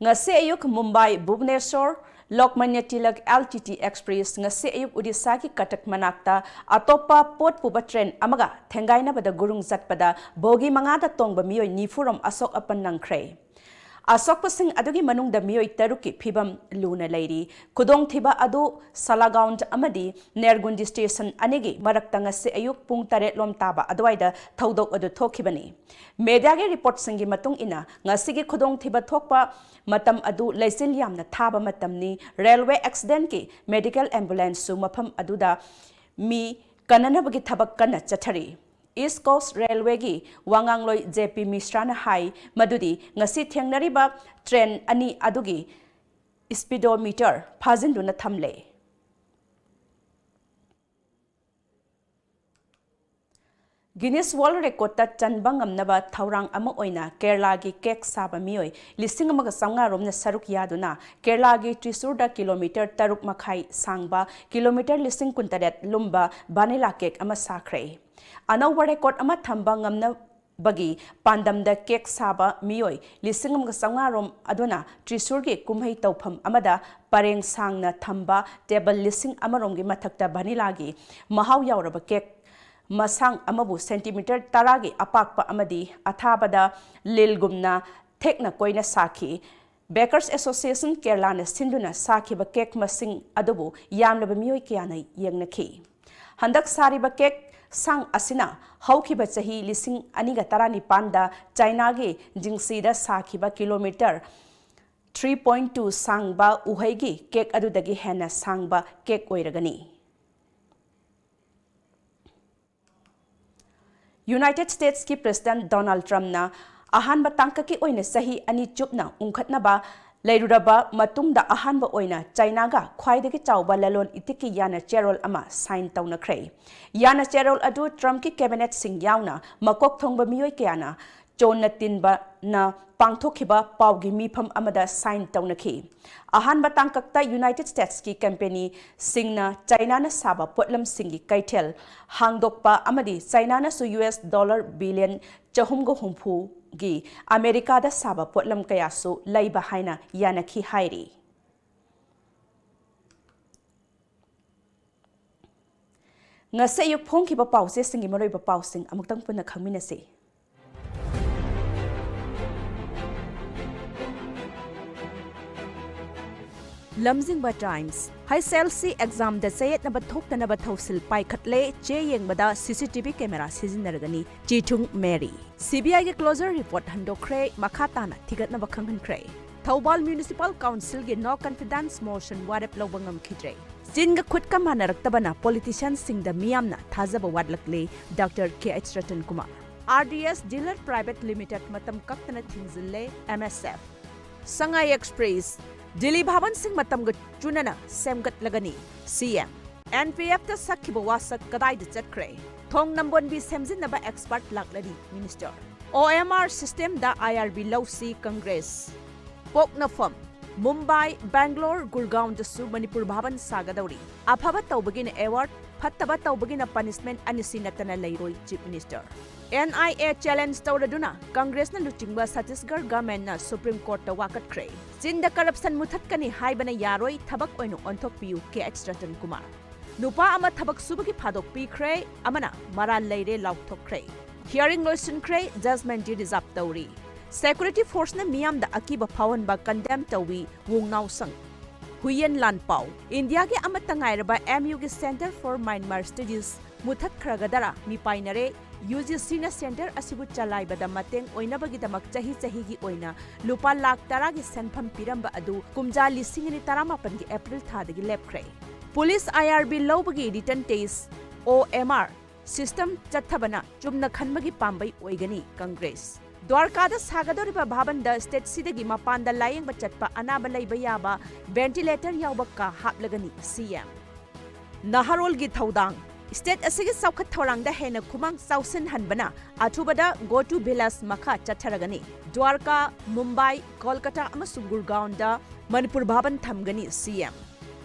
ꯉꯁꯤ ꯑꯌꯨꯛ Mumbai ꯚꯨꯕꯅꯦꯁꯣꯔ Lokmanya tilak L T T Express, ꯉꯁꯤ ꯑꯌꯨꯛ ꯎꯗꯤꯁꯥꯒꯤ ꯀꯇꯛ ꯃꯅꯥꯛꯇ ꯑꯇꯣꯞꯄ ꯄꯣꯠ ꯄꯨꯕ ꯇ꯭ꯔꯦꯟ ꯑꯃꯒ ꯊꯦꯡꯒꯥꯏꯅꯕꯗ ꯒꯨꯔꯨꯡ ꯆꯠꯄꯗ ꯕꯣꯒꯤ ꯃꯉꯥꯗ ꯇꯣꯡꯕ ꯃꯤꯑꯣꯏ ꯅꯤꯐꯨ ꯔꯣꯝ ꯑꯁꯣꯛ ꯑꯄꯟ ꯅꯪꯈ꯭ꯔꯦ꯫ ꯑꯁꯣꯛꯄꯁꯤꯡ ꯑꯗꯨꯒꯤ ꯃꯅꯨꯡꯗ ꯃꯤꯑꯣꯏ ꯇꯔꯨꯛꯀꯤ ꯐꯤꯕꯝ ꯂꯨꯅ ꯂꯩꯔꯤ꯫ ꯈꯨꯗꯣꯡꯊꯤꯕ ꯑꯗꯨ ꯁꯥꯂꯥꯒꯥꯎꯟ ꯑꯃꯗꯤ ꯅꯦꯔꯒꯨꯟꯗꯤ ꯁ꯭ꯇꯦꯁꯟ ꯑꯅꯤꯒꯤ ꯃꯔꯛꯇ ꯉꯁꯤ ꯑꯌꯨꯛ ꯄꯨꯡ ꯇꯔꯦꯠ ꯂꯣꯝ ꯇꯥꯕ ꯑꯗꯨꯋꯥꯏꯗ ꯊꯧꯗꯣꯛ ꯑꯗꯨ ꯊꯣꯛꯈꯤꯕꯅꯤ꯫ ꯃꯦꯗꯤꯌꯥꯒꯤ ꯔꯤꯄꯣꯔꯠꯁꯤꯡꯒꯤ ꯃꯇꯨꯡ ꯏꯟꯅ, ꯉꯁꯤꯒꯤ ꯈꯨꯗꯣꯡꯊꯤꯕ ꯊꯣꯛꯄ ꯃꯇꯝ ꯑꯗꯨ ꯂꯩꯆꯤꯜ ꯌꯥꯝꯅ ꯊꯥꯕ ꯃꯇꯝꯅꯤ꯫ ꯔꯦꯜꯋꯦ ꯑꯦꯛꯁꯤꯗꯦꯟꯠꯀꯤ ꯃꯦꯗꯤꯀꯦꯜ ꯑꯦꯝꯕꯨꯂꯦꯟꯁꯁꯨ ꯃꯐꯝ ꯑꯗꯨꯗ ꯃꯤ ꯀꯟꯅꯅꯕꯒꯤ ꯊꯕꯛ ꯀꯟꯅ ꯆꯠꯊꯔꯤ꯫ ꯏꯁ ꯀꯣꯁ ꯔꯦꯜꯋꯦꯒꯤ ꯋꯥꯉꯥꯡꯂꯣꯏ ꯖꯦ ꯄꯤ ꯃꯤꯁ꯭ꯔꯥꯅ ꯍꯥꯏ ꯃꯗꯨꯗꯤ ꯉꯁꯤ ꯊꯦꯡꯅꯔꯤꯕ ꯇ꯭ꯔꯦꯟ ꯑꯅꯤ ꯑꯗꯨꯒꯤ ꯁ꯭ꯄꯤꯗꯣꯃꯤꯇꯔ ꯐꯥꯖꯤꯟꯗꯨꯅ ꯊꯝꯂꯦ꯫ ꯒꯤꯅꯤꯁ ꯋꯥꯔꯜꯗ ꯔꯦꯀꯣꯔꯗꯇ ꯆꯟꯕ ꯉꯝꯅꯕ ꯊꯧꯔꯥꯡ ꯑꯃ ꯑꯣꯏꯅ ꯀꯦꯔꯂꯥꯒꯤ ꯀꯦꯛ ꯁꯥꯕ ꯃꯤꯑꯣꯏ ꯂꯤꯁꯤꯡ ꯑꯃꯒ ꯆꯥꯝꯃꯉꯥ ꯔꯣꯝꯅ ꯁꯔꯨꯛ ꯌꯥꯗꯨꯅ ꯀꯦꯔꯂꯥꯒꯤ ꯇ꯭ꯔꯤꯁꯨꯔꯗ ꯀꯤꯂꯣꯃꯤꯇꯔ ꯇꯔꯨꯛ ꯃꯈꯥꯏ ꯁꯥꯡꯕ, ꯀꯤꯂꯣꯃꯤꯇꯔ ꯂꯤꯁꯤꯡ ꯀꯨꯟꯇꯔꯦꯠ ꯂꯨꯝꯕ ꯚꯥꯅꯤꯂꯥ ꯀꯦꯛ ꯑꯃ ꯁꯥꯈ꯭ꯔꯦ꯫ ꯑꯅꯧꯕ ꯔꯦꯀꯣꯔꯗ ꯑꯃ ꯊꯝꯕ ꯉꯝꯅ-, ꯕꯒꯤ ꯄꯥꯟꯗꯝꯗ ꯀꯦꯛ ꯁꯥꯕ ꯃꯤꯑꯣꯏ ꯂꯤꯁꯤꯡ ꯑꯃꯒ ꯆꯥꯝꯃꯉꯥ ꯔꯣꯝ ꯑꯗꯨꯅ ꯇ꯭ꯔꯤꯁꯨꯔꯒꯤ ꯀꯨꯝꯍꯩ ꯇꯧꯐꯝ ꯑꯃꯗ ꯄꯔꯦꯡ ꯁꯥꯡꯅ ꯊꯝꯕ ꯇꯦꯕꯜ ꯂꯤꯁꯤꯡ ꯑꯃ ꯔꯣꯝꯒꯤ ꯃꯊꯛꯇ ꯚꯅꯤꯂꯥꯒꯤ ꯃꯍꯥꯎ ꯌꯥꯎꯔꯕ ꯀꯦꯛ ꯃꯁꯥꯡ ꯑꯃꯕꯨ ꯁꯦꯟꯇꯤꯃꯤꯇꯔ ꯇꯔꯥꯒꯤ ꯑꯄꯥꯛꯄ ꯑꯃꯗꯤ ꯑꯊꯥꯕꯗ ꯂꯤꯜꯒꯨꯝꯅ ꯊꯦꯛꯅ ꯀꯣꯏꯅ ꯁꯥꯈꯤ꯫ Bakers Association ꯀꯦꯔꯂꯥꯅ ꯁꯤꯟꯗꯨꯅ ꯁꯥꯈꯤꯕ ꯀꯦꯛ ꯃꯁꯤꯡ ꯑꯗꯨꯕꯨ ꯌꯥꯝꯂꯕ ꯃꯤꯑꯣꯏ ꯀꯌꯥꯅ ꯌꯦꯡꯅꯈꯤ꯫ ꯍꯟꯗꯛ ꯁꯥꯔꯤꯕ ꯀꯦꯛ ꯁꯥꯡ ꯑꯁꯤꯅ ꯍꯧꯈꯤꯕ ꯆꯍꯤ ꯂꯤꯁꯤꯡ ꯑꯅꯤꯒ ꯇꯔꯥꯅꯤꯄꯥꯟꯗ ꯆꯥꯏꯅꯥꯒꯤ ꯖꯤꯡꯁꯤꯗ ꯁꯥꯈꯤꯕ ꯀꯤꯂꯣꯃꯤꯇꯔ three point two ꯁꯥꯡꯕ ꯎꯍꯩꯒꯤ ꯀꯦꯛ ꯑꯗꯨꯗꯒꯤ ꯍꯦꯟꯅ ꯁꯥꯡꯕ ꯀꯦꯛ ꯑꯣꯏꯔꯒꯅꯤ꯫ ꯌꯨꯅꯥꯏꯇꯦꯗ ꯁ꯭ꯇꯦꯠꯁꯀꯤ ꯄ꯭ꯔꯦꯁꯤꯗꯦꯟꯠ ꯗꯣꯅꯥꯜꯗ ꯇ꯭ꯔꯝꯞꯅ ꯑꯍꯥꯟꯕ ꯇꯥꯡꯀꯛꯀꯤ ꯑꯣꯏꯅ ꯆꯍꯤ ꯑꯅꯤ ꯆꯨꯞꯅ ꯎꯪꯈꯠꯅꯕ ꯂꯩꯔꯨꯔꯕ ꯃꯇꯨꯡꯗ ꯑꯍꯥꯟꯕ ꯑꯣꯏꯅ ꯆꯥꯏꯅꯥꯒ ꯈ꯭ꯋꯥꯏꯗꯒꯤ ꯆꯥꯎꯕ ꯂꯂꯣꯟ ꯏꯇꯤꯛꯀꯤ ꯌꯥꯅ ꯆꯦꯔꯣꯜ ꯑꯃ ꯁꯥꯏꯟ ꯇꯧꯅꯈ꯭ꯔꯦ꯫ ꯌꯥꯅ ꯆꯦꯔꯣꯜ ꯑꯗꯨ ꯇ꯭ꯔꯝꯞꯀꯤ ꯀꯦꯕꯤꯅꯦꯠꯁꯤꯡ ꯌꯥꯎꯅ ꯃꯀꯣꯛ ꯊꯣꯡꯕ ꯃꯤꯑꯣꯏ ꯀꯌꯥꯅ ꯆꯣꯟꯅ ꯇꯤꯟꯕꯅ ꯄꯥꯡꯊꯣꯛꯈꯤꯕ ꯄꯥꯎꯒꯤ ꯃꯤꯐꯝ ꯑꯃꯗ ꯁꯥꯏꯟ ꯇꯧꯅꯈꯤ꯫ ꯑꯍꯥꯟꯕ ꯇꯥꯡꯀꯛꯇ ꯌꯨꯅꯥꯏꯇꯦꯗ ꯁ꯭ꯇꯦꯠꯁꯀꯤ ꯀꯝꯄꯦꯅꯤꯁꯤꯡꯅ ꯆꯥꯏꯅꯥꯅ ꯁꯥꯕ ꯄꯣꯠꯂꯝꯁꯤꯡꯒꯤ ꯀꯩꯊꯦꯜ ꯍꯥꯡꯗꯣꯛꯄ ꯑꯃꯗꯤ ꯆꯥꯏꯅꯥꯅꯁꯨ ꯌꯨ ꯑꯦꯁ ꯗꯣꯂꯔ ꯕꯤꯂꯤꯌꯟ ꯆꯍꯨꯝꯒ ꯍꯨꯝꯐꯨꯒꯤ ꯑꯃꯦꯔꯤꯀꯥꯗ ꯁꯥꯕ ꯄꯣꯠꯂꯝ ꯀꯌꯥꯁꯨ ꯂꯩꯕ ꯍꯥꯏꯅ ꯌꯥꯅꯈꯤ ꯍꯥꯏꯔꯤ꯫ ꯉꯁꯤ ꯑꯌꯨꯛ ꯐꯣꯡꯈꯤꯕ ꯄꯥꯎꯆꯦꯁꯤꯡꯒꯤ ꯃꯔꯨꯑꯣꯏꯕ ꯄꯥꯎꯁꯤꯡ ꯑꯃꯨꯛꯇꯪ ꯄꯨꯟꯅ ꯈꯪꯃꯤꯟꯅꯁꯤ꯫ ꯂꯝꯖꯤꯡꯕ ꯇꯥꯏꯝꯁ, ꯍꯩꯆ ꯑꯦꯜ ꯁꯤ ꯑꯦꯛꯖꯥꯝꯗ ꯆꯌꯦꯠꯅꯕ ꯊꯣꯛꯇꯅꯕ ꯊꯧꯁꯤꯜ ꯄꯥꯏꯈꯠꯂꯦ, ꯆꯦ ꯌꯦꯡꯕꯗ C C T V camera ꯁꯤꯖꯤꯟꯅꯔꯒꯅꯤ, ꯆꯤꯊꯨꯡ ꯃꯦꯔꯤ꯫ ꯁꯤ ꯕꯤ ꯑꯥꯏꯒꯤ ꯀ꯭ꯂꯣꯖꯔ ꯔꯤꯄꯣꯔꯠ ꯍꯟꯗꯣꯛꯈ꯭ꯔꯦ, ꯃꯈꯥ ꯇꯥꯅ ꯊꯤꯒꯠꯅꯕ ꯈꯪꯍꯟꯈ꯭ꯔꯦ꯫ ꯊꯧꯕꯥꯜ ꯃ꯭ꯌꯨꯅꯤꯁꯤꯄꯥꯜ ꯀꯥꯎꯟꯁꯤꯜꯒꯤ ꯅꯣ ꯀꯟꯐꯤꯗꯦꯟꯁ ꯃꯣꯁꯟ ꯋꯥꯔꯦꯞ ꯂꯧꯕ ꯉꯝꯈꯤꯗ꯭ꯔꯦ꯫ ꯆꯤꯟꯒ ꯈꯨꯠꯀ ꯃꯥꯟꯅꯔꯛꯇꯕꯅ ꯄꯣꯂꯤꯇꯤꯁꯤꯌꯥꯟꯁꯤꯡꯗ ꯃꯤꯌꯥꯝꯅ ꯊꯥꯖꯕ ꯋꯥꯠꯂꯛꯂꯦ, doctor K H Ratan Kumar. R D S dealer private limited ꯃꯇꯝ ꯀꯛꯇꯅ ꯊꯤꯡꯖꯤꯜꯂꯦ, M S F. Sangai express, Delhi ꯚꯥꯕꯟꯁꯤꯡ ꯃꯇꯝꯒ ꯆꯨꯅꯅ ꯁꯦꯝꯒꯠꯂꯒꯅꯤ, ꯁꯤ ꯑꯦꯝ꯫ ꯑꯦꯟ ꯄꯤ ꯑꯦꯐꯇ ꯁꯛꯈꯤꯕ ꯋꯥꯁꯛ ꯀꯗꯥꯏꯗ ꯆꯠꯈ꯭ꯔꯦ? ꯊꯣꯡ ꯅꯝꯕꯣꯟꯕꯤ ꯁꯦꯝꯖꯤꯟꯅꯕ ꯑꯦꯛꯁꯄꯔꯠ ꯂꯥꯛꯂꯅꯤ, ꯃꯤꯅꯤꯁꯇꯔ꯫ ꯑꯣ ꯑꯦꯝ ꯑꯥꯔ ꯁꯤꯁꯇꯦꯝꯗ ꯑꯥꯏ ꯑꯥꯔ ꯕꯤ ꯂꯧꯁꯤ, ꯀꯪꯒ꯭ꯔꯦꯁ꯫ ꯄꯣꯛꯅꯐꯝ, ꯃꯨꯝꯕꯥꯏ, ꯕꯦꯡꯒ꯭ꯂꯣꯔ, ꯒꯨꯔꯒꯥꯎꯟꯗꯁꯨ ꯃꯅꯤꯄꯨꯔ ꯚꯥꯕꯟ ꯁꯥꯒꯗꯧꯔꯤ꯫ ꯑꯐꯕ ꯇꯧꯕꯒꯤꯅ ꯑꯦꯋꯥꯔꯗ, ꯐꯠꯇꯕ ꯇꯧꯕꯒꯤꯅ ꯄꯅꯤꯁꯃꯦꯟꯠ ꯑꯅꯤꯁꯤ ꯅꯠꯇꯅ ꯂꯩꯔꯣꯏ, ꯆꯤꯐ ꯃꯤꯅꯤꯁꯇꯔ꯫ NIA challenge ꯇꯧꯔꯗꯨꯅ ꯀꯪꯒ꯭ꯔꯦꯁꯅ ꯂꯨꯆꯤꯡꯕ ꯁꯠꯇꯤꯁꯒꯔ ꯒꯚꯔꯟꯃꯦꯟꯠꯅ ꯁꯨꯄ꯭ꯔꯤꯝ ꯀꯣꯔꯠꯇ ꯋꯥꯀꯠꯈ꯭ꯔꯦ꯫ ꯆꯤꯟꯗ ꯀꯔꯞꯁꯟ ꯃꯨꯊꯠꯀꯅꯤ ꯍꯥꯏꯕꯅ ꯌꯥꯔꯣꯏ, ꯊꯕꯛ ꯑꯣꯏꯅ ꯑꯣꯟꯊꯣꯛꯄꯤꯌꯨ, ꯀꯦ ꯑꯩꯆ ꯔꯇꯟ ꯀꯨꯃꯥꯔ꯫ ꯅꯨꯄꯥ ꯑꯃ ꯊꯕꯛ ꯁꯨꯕꯒꯤ ꯐꯥꯗꯣꯛ ꯄꯤꯈ꯭ꯔꯦ, ꯑꯃꯅ ꯃꯔꯥꯜ ꯂꯩꯔꯦ ꯂꯥꯎꯊꯣꯛꯈ꯭ꯔꯦ꯫ ꯍꯤꯌꯥꯔꯤꯡ ꯂꯣꯏꯁꯤꯟꯈ꯭ꯔꯦ, ꯖꯖꯃꯦꯟꯠꯇꯤ ꯔꯤꯖꯥꯔꯚ ꯇꯧꯔꯤ꯫ ꯁꯦꯀ꯭ꯌꯨꯔꯤꯇꯤ ꯐꯣꯔꯁꯅ ꯃꯤꯌꯥꯝꯗ ꯑꯀꯤꯕ ꯐꯥꯎꯍꯟꯕ ꯀꯟꯗꯦꯝ ꯇꯧꯏ, ꯋꯨꯡꯅꯥꯎ ꯁꯪ꯫ ꯍꯨꯏꯌꯦꯟ ꯂꯥꯟꯄꯥꯎ꯫ ꯏꯟꯗꯤꯌꯥꯒꯤ ꯑꯃꯠꯇ ꯉꯥꯏꯔꯕ M U ꯒꯤ Centre for Myanmar Studies ꯃꯨꯊꯠꯈ꯭ꯔꯒꯗꯔꯥ ꯃꯤꯄꯥꯏꯅꯔꯦ꯫ UGCꯅ ꯁꯦꯟꯇꯔ ꯑꯁꯤꯕꯨ ꯆꯂꯥꯏꯕꯗ ꯃꯇꯦꯡ ꯑꯣꯏꯅꯕꯒꯤꯗꯃꯛ ꯆꯍꯤ ꯆꯍꯤꯒꯤ ꯑꯣꯏꯅ ꯂꯨꯄꯥ ꯂꯥꯈ ꯇꯔꯥꯒꯤ ꯁꯦꯟꯐꯝ ꯄꯤꯔꯝꯕ ꯑꯗꯨ ꯀꯨꯝꯖꯥ ꯂꯤꯁꯤꯡ ꯑꯅꯤ ꯇꯔꯥꯃꯥꯄꯟꯒꯤ ꯑꯦꯄ꯭ꯔꯤꯜ ꯊꯥꯗꯒꯤ ꯂꯦꯞꯈ꯭ꯔꯦ꯫ ꯄꯨꯂꯤꯁ IRB ꯂꯧꯕꯒꯤ written test, OMR, system ꯆꯠꯊꯕꯅ ꯆꯨꯝꯅ ꯈꯟꯕꯒꯤ ꯄꯥꯝꯕꯩ ꯑꯣꯏꯒꯅꯤ ꯀꯪꯒ꯭ꯔꯦꯁ꯫ ꯗ꯭ꯋꯥꯔꯀꯥꯗ ꯁꯥꯒꯗꯧꯔꯤꯕ ꯚꯕꯟꯗ ꯁ꯭ꯇꯦꯠꯁꯤꯗꯒꯤ ꯃꯄꯥꯟꯗ ꯂꯥꯌꯦꯡꯕ ꯆꯠꯄ ꯑꯅꯥꯕ ꯂꯩꯕ ꯌꯥꯕ ventilator ꯌꯥꯎꯕ ꯀꯥ ꯍꯥꯞꯂꯒꯅꯤ, CM꯫ ꯅꯍꯥꯔꯣꯜꯒꯤ ꯊꯧꯗꯥꯡ꯫ ꯁ꯭ꯇꯦꯠ ꯑꯁꯤꯒꯤ ꯆꯥꯎꯈꯠ ꯊꯧꯔꯥꯡꯗ ꯍꯦꯟꯅ ꯈꯨꯃꯥꯡ ꯆꯥꯎꯁꯤꯟꯍꯟꯕꯅ ꯑꯊꯨꯕꯗ Go to Village ꯃꯈꯥ ꯆꯠꯊꯔꯒꯅꯤ꯫ ꯗ꯭ꯋꯥꯔꯀꯥ, ꯃꯨꯝꯕꯥꯏ, ꯀꯣꯜꯀꯇꯥ ꯑꯃꯁꯨꯡ ꯒꯨꯔꯒꯥꯎꯟꯗ ꯃꯅꯤꯄꯨꯔ ꯚꯕꯟ ꯊꯝꯒꯅꯤ, CM꯫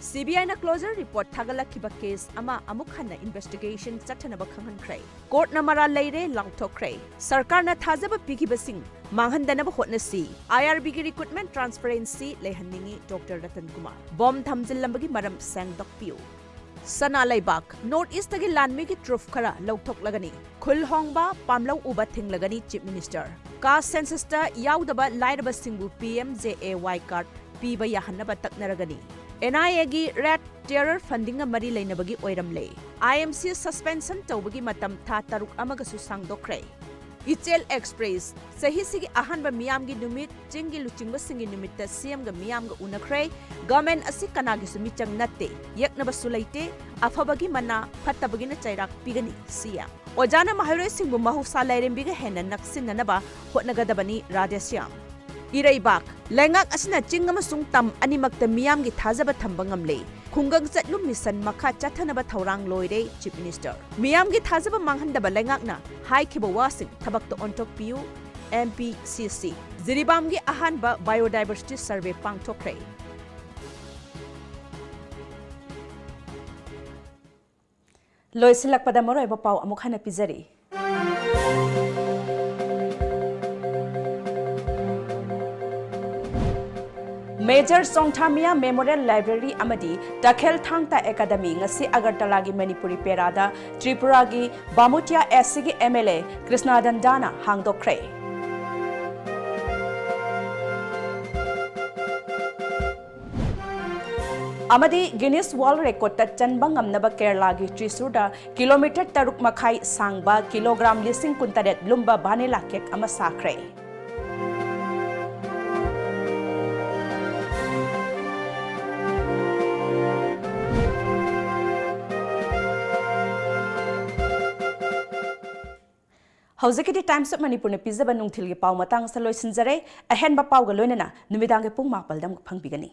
CBIꯅ closure report ꯊꯥꯒꯠꯂꯛꯈꯤꯕ case ꯑꯃ ꯑꯃꯨꯛ ꯍꯟꯅ investigation ꯆꯠꯊꯅꯕ ꯈꯪꯍꯟꯈ꯭ꯔꯦ꯫ ꯀꯣꯔꯠꯅ ꯃꯔꯥꯜ ꯂꯩꯔꯦ ꯂꯥꯎꯊꯣꯛꯈ꯭ꯔꯦ꯫ ꯁꯔꯀꯥꯔꯅ ꯊꯥꯖꯕ ꯄꯤꯈꯤꯕꯁꯤꯡ ꯃꯥꯡꯍꯟꯗꯅꯕ ꯍꯣꯠꯅꯁꯤ꯫ IRBꯒꯤ recruitment transparency ꯂꯩꯍꯟꯅꯤꯡꯏ, ꯗꯣꯛꯇꯔ ꯔꯇꯟ ꯀꯨꯃꯥꯔ꯫ ꯕꯣꯝ ꯊꯝꯖꯤꯜꯂꯝꯕꯒꯤ ꯃꯔꯝ ꯁꯦꯡꯗꯣꯛꯄꯤꯌꯨ꯫ ꯁꯅꯥ ꯂꯩꯕꯥꯛ꯫ North Eastꯇꯒꯤ ꯂꯥꯟꯃꯤꯒꯤ truff ꯈꯔ ꯂꯧꯊꯣꯛꯂꯒꯅꯤ꯫ ꯈꯨꯜ ꯍꯣꯡꯕ, ꯄꯥꯝꯂꯧ ꯎꯕ ꯊꯤꯡꯂꯒꯅꯤ, Chief Minister꯫ Caste censusꯇ ꯌꯥꯎꯗꯕ ꯂꯥꯏꯔꯕꯁꯤꯡꯕꯨ PMJAY card ꯄꯤꯕ ꯌꯥꯍꯟꯅꯕ ꯇꯛꯅꯔꯒꯅꯤ꯫ NIAꯒꯤ rat terror fundingꯒ ꯃꯔꯤ ꯂꯩꯅꯕꯒꯤ ꯑꯣꯏꯔꯝꯂꯦ꯫ IMC suspension ꯇꯧꯕꯒꯤ ꯃꯇꯝ ꯊꯥ ꯇꯔꯨꯛ ꯑꯃꯒꯁꯨ ꯁꯥꯡꯗꯣꯛꯈ꯭ꯔꯦ꯫ ꯏꯆꯦꯜ Express꯫ ꯆꯍꯤꯁꯤꯒꯤ ꯑꯍꯥꯟꯕ ꯃꯤꯌꯥꯝꯒꯤ ꯅꯨꯃꯤꯠ, ꯆꯤꯡꯒꯤ ꯂꯨꯆꯤꯡꯕꯁꯤꯡꯒꯤ ꯅꯨꯃꯤꯠꯇ CMꯒ ꯃꯤꯌꯥꯝꯒ ꯎꯅꯈ꯭ꯔꯦ꯫ Government ꯑꯁꯤ ꯀꯅꯥꯒꯤꯁꯨ ꯃꯤꯆꯪ ꯅꯠꯇꯦ, ꯌꯦꯛꯅꯕꯁꯨ ꯂꯩꯇꯦ, ꯑꯐꯕꯒꯤ ꯃꯅꯥ, ꯐꯠꯇꯕꯒꯤꯅ ꯆꯩꯔꯥꯛ ꯄꯤꯒꯅꯤ, CM꯫ ꯑꯣꯖꯥꯅ ꯃꯍꯩꯔꯣꯏꯁꯤꯡꯕꯨ ꯃꯍꯧꯁꯥ ꯂꯥꯏꯔꯦꯝꯕꯤꯒ ꯍꯦꯟꯅ ꯅꯛꯁꯤꯟꯅꯅꯕ ꯍꯣꯠꯅꯒꯗꯕꯅꯤ, ꯔꯥꯙꯦꯁ꯭ꯌꯥꯝ꯫ ꯏꯔꯩꯕꯥꯛ꯫ ꯂꯩꯉꯥꯛ ꯑꯁꯤꯅ ꯆꯤꯡ ꯑꯃꯁꯨꯡ ꯇꯝ ꯑꯅꯤꯃꯛꯇ ꯃꯤꯌꯥꯝꯒꯤ ꯊꯥꯖꯕ ꯊꯝꯕ ꯉꯝꯂꯦ꯫ ꯈꯨꯡꯒꯪ ꯆꯠꯂꯨꯝ ꯃꯤꯁꯟ ꯃꯈꯥ ꯆꯠꯊꯅꯕ ꯊꯧꯔꯥꯡ ꯂꯣꯏꯔꯦ, Chief Minister꯫ ꯃꯤꯌꯥꯝꯒꯤ ꯊꯥꯖꯕ ꯃꯥꯡꯍꯟꯗꯕ ꯂꯩꯉꯥꯛꯅ ꯍꯥꯏꯈꯤꯕ ꯋꯥꯁꯤꯡ ꯊꯕꯛꯇ ꯑꯣꯟꯊꯣꯛꯄꯤꯌꯨ, MPCC꯫ ꯖꯤꯔꯤꯕꯥꯝꯒꯤ ꯑꯍꯥꯟꯕ biodiversity survey ꯄꯥꯡꯊꯣꯛꯈ꯭ꯔꯦ꯫ ꯂꯣꯏꯁꯤꯜꯂꯛꯄꯗ ꯃꯔꯨꯑꯣꯏꯕ ꯄꯥꯎ ꯑꯃꯨꯛ ꯍꯟꯅ ꯄꯤꯖꯔꯤ꯫ Major Chongthamiya Memorial Library ꯑꯃꯗꯤ ꯇꯈꯦꯜ ꯊꯥꯡ ꯇꯥ ꯑꯦꯀꯥꯗꯃꯤ ꯉꯁꯤ ꯑꯒꯔꯇꯂꯥꯒꯤ ꯃꯅꯤꯄꯨꯔꯤ ꯄꯦꯔꯥꯗ ꯇ꯭ꯔꯤꯄꯨꯔꯥꯒꯤ ꯕꯥꯃꯨꯇꯤꯌꯥ ꯑꯦꯁ ꯁꯤꯒꯤ ꯑꯦꯝ ꯑꯦꯜ ꯑꯦ ꯀ꯭ꯔꯤꯁꯅꯥꯗꯟꯗꯥꯅ ꯍꯥꯡꯗꯣꯛꯈ꯭ꯔꯦ꯫ ꯑꯃꯗꯤ Guinness World Recordꯇ ꯆꯟꯕ ꯉꯝꯅꯕ ꯀꯦꯔꯂꯥꯒꯤ ꯇ꯭ꯔꯤꯁꯨꯔꯗ ꯀꯤꯂꯣꯃꯤꯇꯔ ꯇꯔꯨꯛ ꯃꯈꯥꯏ ꯁꯥꯡꯕ ꯀꯤꯂꯣꯒ꯭ꯔꯥꯝ ꯂꯤꯁꯤꯡ ꯀꯨꯟꯇꯔꯦꯠ ꯂꯨꯝꯕ vanilla cake ꯑꯃ ꯁꯥꯈ꯭ꯔꯦ꯫ ꯍꯧꯖꯤꯛꯀꯤꯗꯤ Times of ꯃꯅꯤꯄꯨꯔꯅ ꯄꯤꯖꯕ ꯅꯨꯡꯊꯤꯜꯒꯤ ꯄꯥꯎ ꯃꯇꯥꯡ ꯑꯁꯤꯗ ꯂꯣꯏꯁꯤꯟꯖꯔꯦ꯫ ꯑꯍꯦꯟꯕ ꯄꯥꯎꯒ ꯂꯣꯏꯅꯅ ꯅꯨꯃꯤꯗꯥꯡꯒꯤ ꯄꯨꯡ ꯃꯥꯄꯜꯗ ꯑꯃꯨꯛ ꯐꯪꯕꯤꯒꯅꯤ꯫